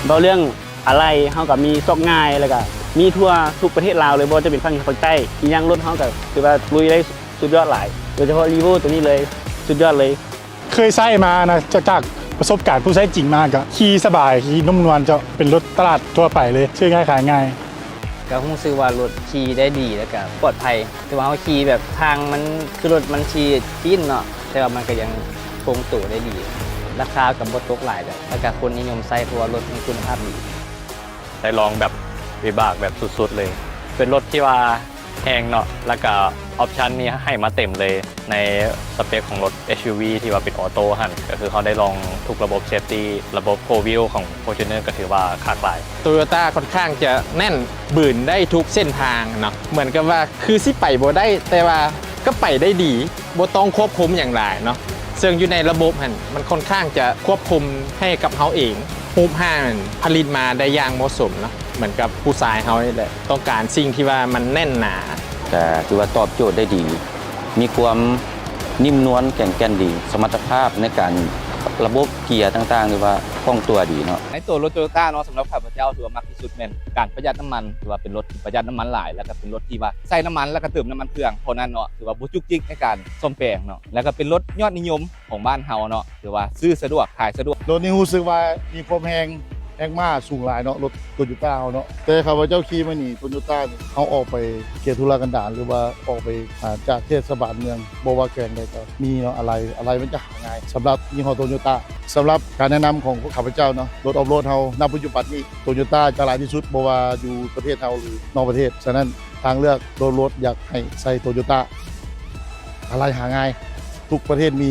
ເວົ້າເລື່ອງອາໄຫຼ່ ເຮົາກໍມີສອກງ່າຍ ແລ້ວກໍມີທົ່ວທຸກປະເທດລາວເລີຍ ບໍ່ວ່າຈະເປັນພາກເໜືອພາກໃຕ້ ອີ່ຫຍັງລົດເຮົາກໍຖືວ່າລຸຍໄດ້ສຸດຍອດຫຼາຍ ໂດຍສະເພາະ Revo ຕົວນີ້ເລີຍ ສຸດຍອດເລີຍ. ເຄີຍໃຊ້ມານະ ຈາກ ຈາກປະສົບການຜູ້ໃຊ້ຈິງມາ ກໍຂີ່ສະບາຍ ຂີ່ນຸ້ມນວນເຈົ້າ ເປັນລົດຕະຫຼາດທົ່ວໄປເລີຍ ຊື້ງ່າຍຂາຍງ່າຍ. ກໍຮູ້ສຶກວ່າລົດຂີ່ໄດ້ດີ ແລ້ວກໍປອດໄພ ແຕ່ວ່າເຮົາຂີ່ແບບທາງມັນ ຄືລົດມັນຊິປີ້ນເນາະ ແຕ່ວ່າມັນກໍຍັງຄົງໂຕໄດ້ດີ ລາຄາກໍບໍ່ຕົກຫຼາຍດອກ ແລ້ວກໍຄົນນິຍົມໃຊ້ ເພາະວ່າລົດມີຄຸນນະພາບດີ. ໄດ້ລອງແບບວິບາກແບບສຸດໆເລີຍ ເປັນລົດທີ່ວ່າແຮງເນາະ ແລ້ວກໍອອບຊັນນີ້ໃຫ້ມາເຕັມເລີຍ ໃນສະເປັກຂອງລົດ ເອັສຢູວີ ທີ່ວ່າເປັນອອໂຕ້ຫັ້ນ ກໍຄືເຮົາໄດ້ລອງທຸກລະບົບເຊຟຕີ້ ລະບົບໂຟວີວຂອງ Fortuner ກໍຖືວ່າຄັກຫຼາຍ. Toyota ຄ່ອນຂ້າງຈະແໜ້ນ ບືນໄດ້ທຸກເສັ້ນທາງເນາະ ເໝືອນກັບວ່າຄືຊິໄປບໍ່ໄດ້ ແຕ່ວ່າກໍໄປໄດ້ດີ ບໍ່ຕ້ອງຄວບຄຸມຫຍັງຫຼາຍເນາະ ເຊິ່ງຢູ່ໃນລະບົບຫັ້ນ ມັນຄ່ອນຂ້າງຈະຄວບຄຸມໃຫ້ກັບເຮົາເອງ. ຮູບຮ່າງຫັ້ນຜະລິດມາໄດ້ຢ່າງເໝາະສົມເນາະ ເໝືອນກັບຜູ້ຊາຍເຮົານີ້ແຫຼະ ຕ້ອງການສິ່ງທີ່ວ່າມັນແໜ້ນໜາ. ກໍຖືວ່າຕອບໂຈດໄດ້ດີ ມີຄວາມນິ້ມນວນ ແຂງແກ່ນດີ ສະມັດຕະພາບໃນການ ລະບົບເກຍຕ່າງໆ ຖືວ່າຄ່ອງຕົວດີເນາະ. ໃນໂຕລົດ Toyota ເນາະ ສຳລັບຂ້າພະເຈົ້າຖືວ່າມັກທີ່ສຸດແມ່ນການປະຢັດນ້ຳມັນ ຖືວ່າເປັນລົດທີ່ປະຢັດນ້ຳມັນຫຼາຍ ແລ້ວກໍເປັນລົດທີ່ວ່າໃສ່ນ້ຳມັນ ແລ້ວກໍເຕີມນ້ຳມັນເຄື່ອງເທົ່ານັ້ນເນາະ ຖືວ່າບໍ່ຈຸກຈິກໃນການສ້ອມແປງເນາະ ແລ້ວກໍເປັນລົດຍອດນິຍົມຂອງບ້ານເຮົາເນາະ ຖືວ່າຊື້ສະດວກ ຂາຍສະດວກ. ລົດນີ້ຮູ້ສຶກວ່າມີຄວາມແຮງ ແຮງມ້າສູງຫຼາຍເນາະ ລົດ Toyota ເຮົາເນາະ ແຕ່ຂ້າພະເຈົ້າຂີ່ມານີ້ Toyota ນີ້ ເຮົາອອກໄປເຂດທຸລະກັນດານ ຫຼືວ່າອອກໄປ ອາ ຈາກເທດສະບານເມືອງ ບໍ່ວ່າແຂວງໃດກໍມີເນາະ ອາໄຫຼ່ ອາໄຫຼ່ມັນຈະຫາງ່າຍ ສຳລັບຍີ່ຫໍ້ Toyota. ສຳລັບການແນະນຳຂອງພວກຂ້າພະເຈົ້າເນາະ ລົດອອຟໂຣດເຮົາ ນະປັດຈຸບັນນີ້ Toyota ຈະຫຼາຍທີ່ສຸດ ບໍ່ວ່າຢູ່ປະເທດເຮົາ ຫຼື ນອກປະເທດ. ສະນັ້ນ ທາງເລືອກລົດ ລົດຢາກໃຫ້ໃສ່ Toyota ອາໄຫຼ່ຫາງ່າຍ ທຸກປະເທດມີ.